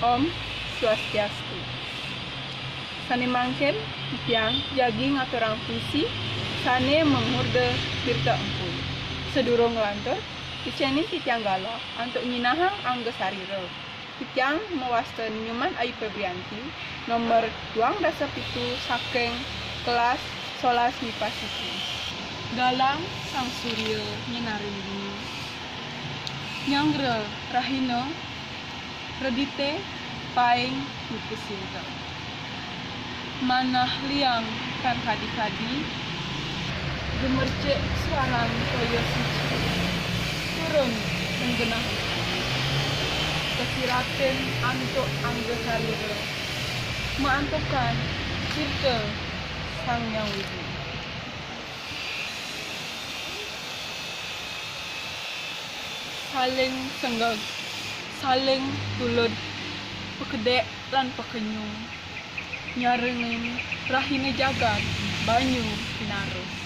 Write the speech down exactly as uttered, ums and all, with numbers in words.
Om Swastiastu. Sane mangkin, titiang jagi ngaturang puisi sane mangurda Tirta Empun. Sadurung nglantur, icenin titiang galah antuk nyinahang angga sarira. Titiang mawasta Nyuman Ayu Febrianti, nomor duang dasa pitu saking kelas solas MIPA siji. Galang sang surya nyinarin bumi. Nyanggra rahina, redite paing mipasirta. Manah liang tan kadi-kadi, gemercik suaran toya suci, turun ring genah. Kasiratin antuk angga sarira, maantukan tirta Sang Hyang Widi. Saling senggeg, saling tulud, pakedek lan pakenyung, nyarengin rahina jagat banyu pinarus.